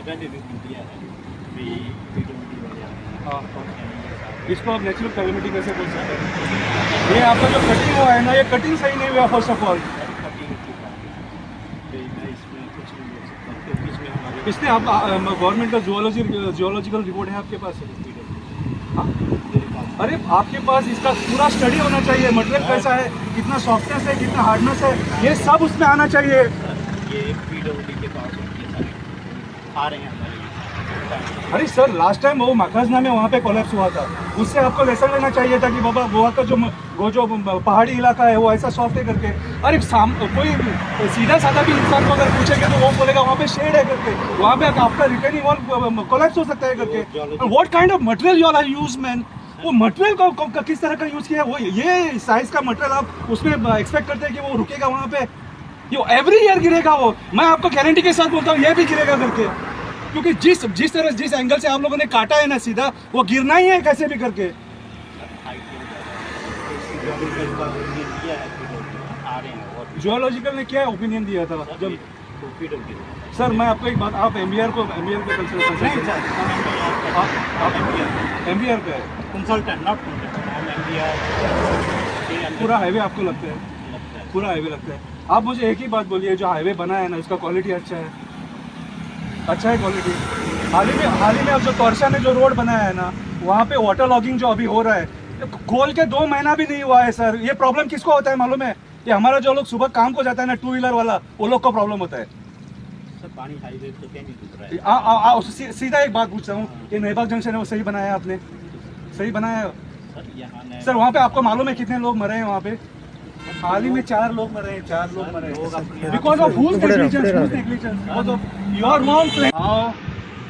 पहले भी दिया है भी पीडब्ल्यूडी वाले आए हैं। इसको आप नेचुरल कैलेमिटी कैसे बोल सकते हैं? ये आपका जो कटिंग हुआ है ना, ये कटिंग सही नहीं हुआ फर्स्ट ऑफ ऑल। कटिंग की बात है कि मैं इसमें कुछ नहीं बोल सकता क्योंकि इसमें हमारे इसने आप गवर्नमेंट का जुआलॉजी जियोलॉजिकल रिपोर्ट है आपके पास? हाँ? मेरे पास। अरे, आपके पास इसका पूरा स्टडी होना चाहिए। मटेरियल कैसा है, कितना सॉफ्टनेस है, कितना हार्डनेस है, ये सब उसमें आना चाहिए। सर, ये पीडब्ल्यूडी के पास होती है, सारे आ रहे हैं हमारे। अरे सर, लास्ट टाइम वो मखाजना में वहाँ पे कोलैप्स हुआ था, उससे आपको लेसन लेना चाहिए था कि बाबा, गोवा का जो वो जो पहाड़ी इलाका है, वो ऐसा सॉफ्ट है करके। अरे, साम कोई सीधा साधा भी इंसान को अगर पूछेंगे तो वो बोलेगा वहाँ पे शेड है करके, वहाँ पे आपका रिटेनिंग वॉल कोलैप्स हो सकता है करके। what kind of material you are use, man? वो मटेरियल को किस तरह का यूज किया है? वो ये साइज का मटेरियल आप उसमें एक्सपेक्ट करते हैं कि वो रुकेगा वहाँ पे? ये एवरी ईयर गिरेगा वो। मैं आपको गारंटी के साथ बोलता हूँ, ये भी गिरेगा करके, क्योंकि जिस जिस तरह, जिस एंगल से आप लोगों ने काटा है ना, सीधा वो गिरना ही है कैसे भी करके। हाइट बहुत ज़्यादा है। जियोलॉजिकल का ओपिनियन दिया है पीडब्ल्यूडी, आ रहे हैं और जियोलॉजिकल ने क्या ओपिनियन दिया था जब तो पीडब्ल्यूडी। सर, मैं आपको एक बात, आप एमवीआर को, एमवीआर को कंसल्ट नहीं सर, आप एमवीआर पे है? कंसल्टेंट, not contractor, हम एमवीआर। पूरा हाईवे आपको लगता है? लगता है। पूरा हाईवे लगता है। आप मुझे एक ही बात बोलिए, जो हाईवे बना है ना, इसका क्वालिटी अच्छा है? अच्छा है क्वालिटी? हाल ही में अब जो तोरशा में जो रोड बनाया है ना, वहाँ पे वाटर लॉगिंग जो अभी हो रहा है, खोल के 2 महीना भी नहीं हुआ है सर। ये प्रॉब्लम किसको होता है मालूम है? ये हमारा जो लोग सुबह काम को जाता है ना, टू व्हीलर वाला, वो लोग को प्रॉब्लम होता है। सर, पानी हाईवे तो कहीं नहीं रुक रहा है। आ, आ, आ, सीधा एक बात पूछता हूँ, ये नईबाग जंक्शन है, वो सही बनाया आपने? सही बनाया है? सर, यहाँ नए सर, वहाँ पे आपको मालूम है कितने लोग मरे हैं वहाँ पे? हाल ही में चार लोग मरे हैं, चार लोग मरे हैं। Because of whose negligence? Whose negligence? Because of your wrong. हांव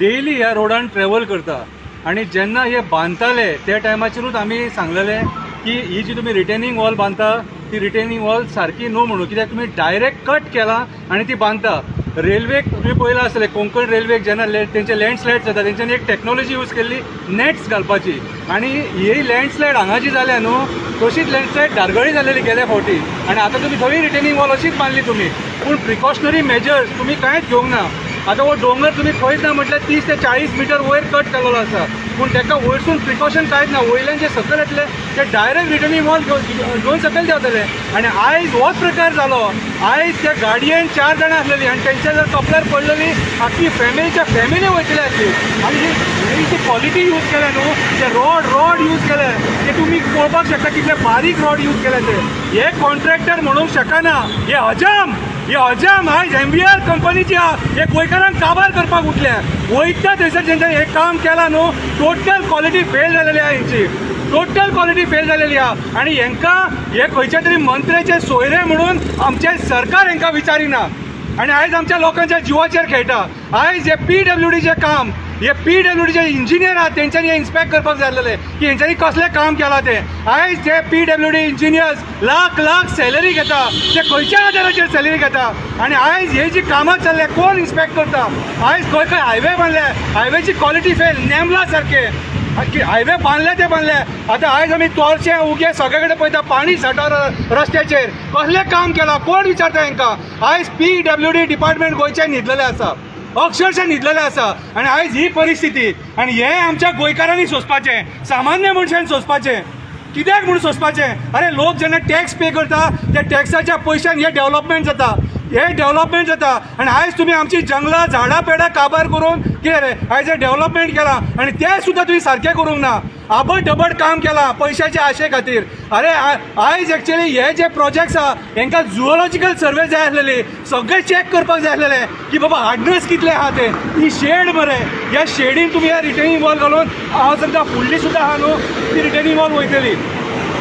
डेली ह्या रोडान ट्रॅव्हल करता आणि जेन्ना हे बांदताले त्या टायमाचेरूच आमी सांगलेले की ही जी तुमी रिटेनिंग वॉल बांदता, ती रिटेनिंग वॉल सारकी न्हू म्हणून, कित्याक तुमी डायरेक्ट कट केला आनी ती बांदता। रेल्वेक तुमी पळयलां आसतलें, कोंकण रेल्वेक जेन्ना तेंचे लँडस्लायड जाता, तेंच्यांनी एक टॅक्नोलॉजी यूज केल्ली नॅट्स घालपाची। आनी ही लँडस्लायड हांगा जी जाल्या न्हू, तशीच लँडस्लायड धारगळी जालेली गेल्या फावटी। आनी आतां तुमी थंय रिटेनिंग वॉल अशीच बांदली तुमी, पूण प्रिकॉशनरी मेजर्स तुमी कांयच घेवंक ना। आतां हो दोंगर तुमी खंयच ना म्हटल्यार 30 ते 40 मिटर वयर कट केलेलो आसा, पूण ताका वयरसून प्रिकॉशन कांयच ना। वयल्यान जे सकयल येतले ते डायरेक्ट रिटर्निंग वॉल घेवन सकयल देंवतले। आनी आयज होच प्रकार जालो। आयज त्या गाडयेन चार जाणां आसलेली आनी तेंच्या जर कपल्यार पडलेली, आख्खी फॅमिलीच्या फॅमिली वयतली आसली। आनी ही जी क्वॉलिटी यूज केल्या न्हू, ते रॉड रॉड यूज केले ते तुमी पळोवपाक शकता, कितले बारीक रॉड यूज केले ते। हे कॉन्ट्रॅक्टर म्हणूंक शकना, हे हजाम, हे हजाम आयज एमवीआर कंपनीची आहा। हे गोंयकारांक काबार करपाक उठल्या। वयता थंयसर जेंच्यांनी हें काम केलां न्हू, टोटल क्वॉलिटी फेल जालेली आहा हेंची, टोटल क्वॉलिटी फेल जालेली आहा। आनी हेंकां हे खंयच्या तरी मंत्र्याचे सोयरे म्हणून आमचें सरकार हेंकां विचारिना आनी आयज आमच्या लोकांच्या जिवाचेर खेळटा। आयज हे पीडब्ल्यूडीचें काम, हे पीडब्ल्यूडीचे इंजिनियर आहात, तेंच्यांनी हे इन्स्पेक्ट करपाक जाय आसलेलें की हेंच्यांनी कसलें काम केलां तें। आयज जे PWD engineers lakh lakh salary घेता, ते खंयच्या आदाराचेर सॅलरी घेता? आनी आयज हे जी कामां चल्ल्या, कोण इन्स्पेक्ट करता? आयज खंय खंय हायवे बांदले, हायवेची क्वॉलिटी फेल। नेमला सारखे हायवे बांदले ते बांदले। आतां आयज आमी तोरशे, उगे सगळे कडेन पळयता, पाणी साठा रस्त्याचेर। कसलें काम केलां? कोण विचारता हेंकां? आयज पीडब्ल्यूडी डिपार्टमेंट गोंयचें न्हिदलेलें आसा, अक्षरशः न्हिदलेलें आसा। आनी आयज ही परिस्थिती आनी हें आमच्या गोंयकारांनी सोंसपाचें, सामान्य मनशान सोंसपाचें। कित्याक म्हूण सोंसपाचें? अरे, लोक जेन्ना टॅक्स पे करता, त्या टॅक्साच्या पयशान हें डेव्हलपमेंट जाता, हे डेव्हलपमेंट जाता। आनी आयज तुमी आमची जंगलां, झाडां पेडां काबार करून कितें रे आयज हें डेव्हलपमेंट केलां आनी तें सुद्दां तुमी सारकें करूंक ना। आबड धबड काम केलां पयशाच्या आशे खातीर। अरे, आयज एक्चुअली हे जे प्रोजेक्ट्स आहा, हेंकां जुओलॉजिकल सर्वे जाय आसलेली, सगळें चॅक करपाक जाय आसलेलें की बाबा हार्डनस कितलें आहा तें। ही शेड मरे, ह्या शेडीन तुमी ह्या रिटेनिंग वॉल घालून, हांव सांगता, फुडली सुद्दां आहा न्हू ती रिटेनिंग वॉल वयतली।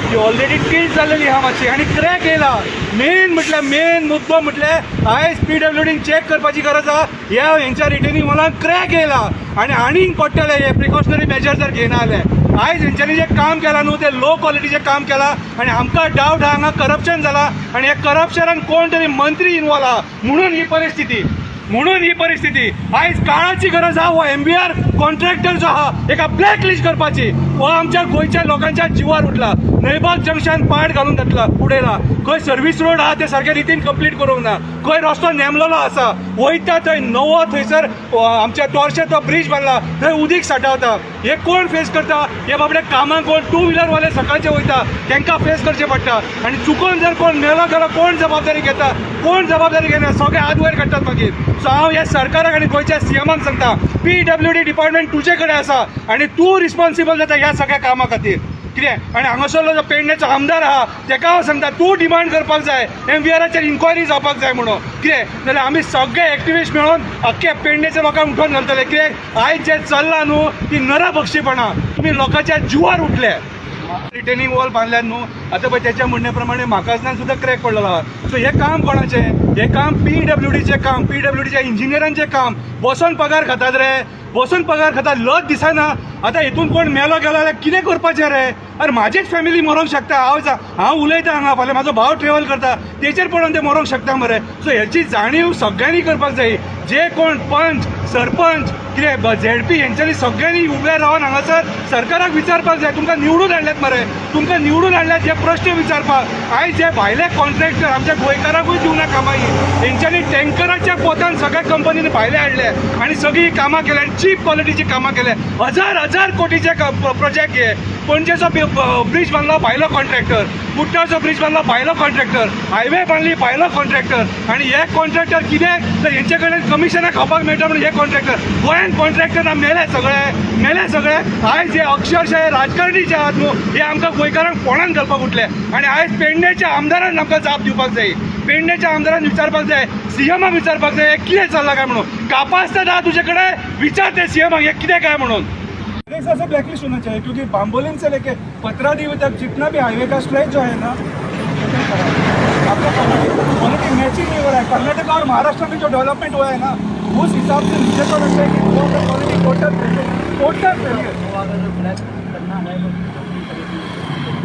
ती ऑलरेडी टिल्ट जाल्लेली आहा मातशी आनी क्रॅक येयला। मेन म्हटल्यार, मेन मुद्दो म्हटल्यार, आयज पीडब्ल्यूडीन चॅक करपाची गरज आहा। ह्या हेंच्या रिटेनिंग वॉलान क्रॅक येयला आनी आनीक पडटले हे प्रिकॉशनरी मेजर जर घेयना जाल्यार। आयज हेंच्यांनी जें काम केलां न्हू, तें लो क्वॉलिटीचें काम केलां आनी आमकां डावट आहा, हांगा करप्शन जालां आनी ह्या करप्शनान कोण तरी मंत्री इनवॉल्व आहा, म्हणून ही परिस्थिती, म्हणून ही परिस्थिती। आयज काळाची गरज आहा, हो एमवीआर कॉन्ट्रॅक्टर जो आहा, हेका ब्लॅक लिस्ट करपाची। हो आमच्या गोंयच्या लोकांच्या जिवार उठला। नयबाग जंक्शन पाट घालून घातला उडयला. खंय सर्वीस रोड आहा ते सारके रितीन कंप्लीट करूंक ना. खंय रस्तो नेमलेलो आसा वयता थंय नवो थंयसर आमच्या तोरशे तो ब्रिज बांदला थंय उदीक साठावता. हे कोण फेस करता? हे बाबडे कामाक कोण टू व्हिलरवाले सकाळचे वयता तांकां फेस करचें पडटा. आनी चुकोन जर कोण मेलो जाल्यार कोण जबाबदारी घेता? कोण जबाबदारी घेना? सगळे हात वयर काडटात मागीर. सो हांव ह्या सरकाराक आनी गोंयच्या सीएमाक सांगता, PWD department तुजे कडेन आसा आनी तूं रिस्पॉन्सिबल जाता ह्या सगळ्या कामा खातीर. कितें आनी हांगासरलो जो पेडण्याचो आमदार आहा तेका हांव सांगता, तूं डिमांड करपाक जाय MVRाचेर इन्क्वायरी जावपाक जाय म्हणून. कितें जाल्यार आमी सगळे एक्टिविस्ट मेळून अख्खे पेडण्याच्या लोकांक उठोवन घालतले. कित्याक आयज जें चल्लां न्हू ती नरभक्षीपणां, तुमी लोकांच्या जिवार उठले. रिटेनिंग वॉल बांदल्यात न्हू आतां पळय तेच्या म्हणण्या प्रमाणे म्हाकासनान सुद्दां क्रॅक पडलेलो आहा. सो हें काम कोणाचें? हें काम PWDचें काम, PWDच्या इंजिनियरांचें काम. बसोन पगार खातात रे, बसून पगार खातात, लज दिसना. आतां हितून कोण मेलो गेलो जाल्यार कितें करपाचें रे? अरे म्हाजीच फॅमिली मरोंक शकता. हांव उलयता हांगा, फाल्यां म्हाजो भाव ट्रेवल करता तेचेर पडोन ते मरोंक शकता मरे. सो हेची जाणीव सगळ्यांनी करपाक जाय. जे कोण पंच सरपंच कितें ZP हेंच्यांनी सगळ्यांनी उबे रावन हांगासर सरकाराक विचारपाक जाय, तुमकां निवडून हाडल्यात मरे, तुमकां निवडून हाडल्यात हे प्रश्न विचारपाक. आयज जे भायले कॉन्ट्रॅक्टर आमच्या गोंयकारांकूय दिवना कामां, हेंच्यांनी टँकराच्या पोतान सगळ्या कंपनींनी भायले हाडले आनी सगळीं कामां केल्या आनी चीप क्वॉलिटीची कामां केल्या. हजार हजार कोटीचे प्रोजेक्ट हे. पणजेचो ब्रिज बांदलो भायलो कॉन्ट्रॅक्टर, कुट्टाचो ब्रिज बांदलो भायलो कॉन्ट्रॅक्टर, हायवे बांदली भायलो कॉन्ट्रॅक्टर. आनी हे कॉन्ट्रॅक्टर कितें तर हेंचे कडेन कमिशनां खावपाक मेळटा म्हणून हे कॉन्ट्रॅक्टर गोंयान कॉन्ट्रॅक्टर मेले सगळे, मेले सगळे. आयज हे अक्षरशः राजकारणी जे आहात न्हू हे आमकां गोंयकारांक फोणान घालपाक उठले. आनी आयज पेडण्याच्या आमदारान आमकां जाप दिवपाक जाय, पेडण्याच्या आमदारान विचारपाक जाय, सीएमाक विचारपाक जाय हें कितें चल्लां काय म्हणून. कापास्ताद आहा तुजे कडेन, विचार ते सीएमाक हें कितें काय म्हणून. ऐसे ब्लैकलिस्ट होना चाहिए, क्योंकि बाम्बोलिम से लेके पत्रादेवी तक जितना भी हाईवे का स्ट्रेच जो है ना, आपका क्वालिटी मैच ही नहीं हो रहा है. कर्नाटक और महाराष्ट्र में जो डेवलपमेंट हुआ है ना, उस हिसाब से मुझे तो लगता है कि गोवा का क्वालिटी टोटल टोटल फेलियर.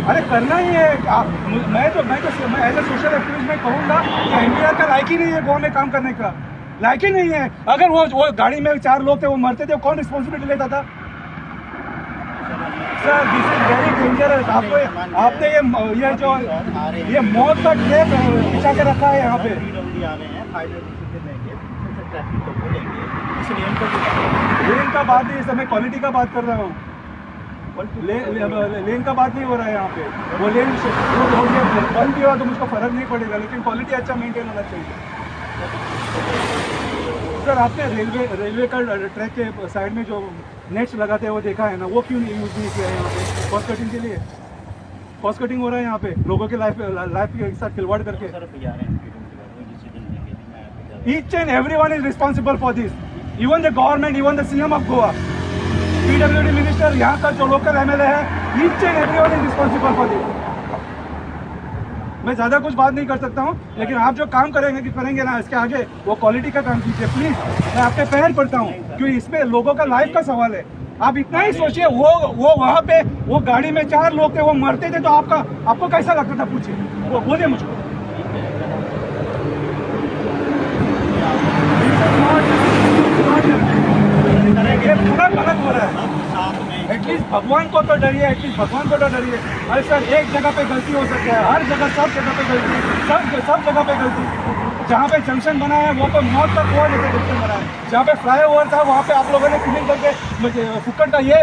अरे करना ही है. मैं तो मैं एज ए सोशल एक्टिविस्ट मैं कहूँगा कि MVR का लायक ही नहीं है गोवा में काम करने का, लायक ही नहीं है. अगर वो गाड़ी में 4 लोग थे वो मरते थे, कौन रिस्पॉन्सिबिलिटी लेता था? Sir this is very dangerous. आपको आपने ये जो ये मौत का ट्रैप बिछा के रखा है यहाँ पे. लेन का बात नहीं, इस समय क्वालिटी का बात कर रहा हूँ. लेन का बात नहीं हो रहा है यहाँ पे. वो लेन वो बंद भी हुआ तो मुझको फर्क नहीं पड़ेगा, लेकिन क्वालिटी अच्छा मेंटेन होना चाहिए. सर आपने रेलवे का ट्रैक के साइड में जो नेट्स लगाते हैं वो देखा है ना, वो क्यों नहीं यूज़ नहीं किया है यहाँ पे कॉस्ट कटिंग के लिए? कॉस्ट कटिंग हो रहा है यहाँ पे लोगों के लाइफ के साथ खिलवाड़ करके. Each and every one is responsible for this, even the government, even the CM of Goa, PWD minister, यहाँ का जो लोकल MLA है, each and every one is responsible for this. मैं ज़्यादा कुछ बात नहीं कर सकता हूँ, लेकिन आप जो काम करेंगे ना इसके आगे वो क्वालिटी का काम कीजिए प्लीज़. मैं आपके पैर पड़ता हूँ, क्योंकि इसमें लोगों का लाइफ का सवाल है. आप इतना ही सोचिए, वो वहाँ पे वो गाड़ी में 4 लोग थे, वो मरते थे तो आपका आपको कैसा लगता था? पूछिए, वो बोलिए मुझको. ये पूरा गलत हो रहा है. एटलीस्ट भगवान को तो डरिए, एटलीस्ट भगवान को तो डरिए. अरे सर एक जगह पे गलती हो सकती है, हर जगह सब जगह पे गलती, सब जगह पे गलती. जहाँ पे जंक्शन बना है वो तो मौत का कुआं जैसे जंक्शन बना है. जहाँ पे फ्लाई ओवर था वहाँ पे आप लोगों ने फिलिंग करके फुकट का ये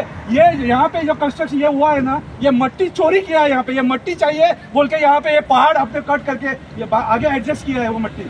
यहाँ पे जो कंस्ट्रक्शन ये हुआ है ना, ये मट्टी चोरी किया है यहाँ पे. ये मट्टी चाहिए बोल के यहाँ पे ये पहाड़ आपने कट करके ये आगे एडजस्ट किया है वो मट्टी.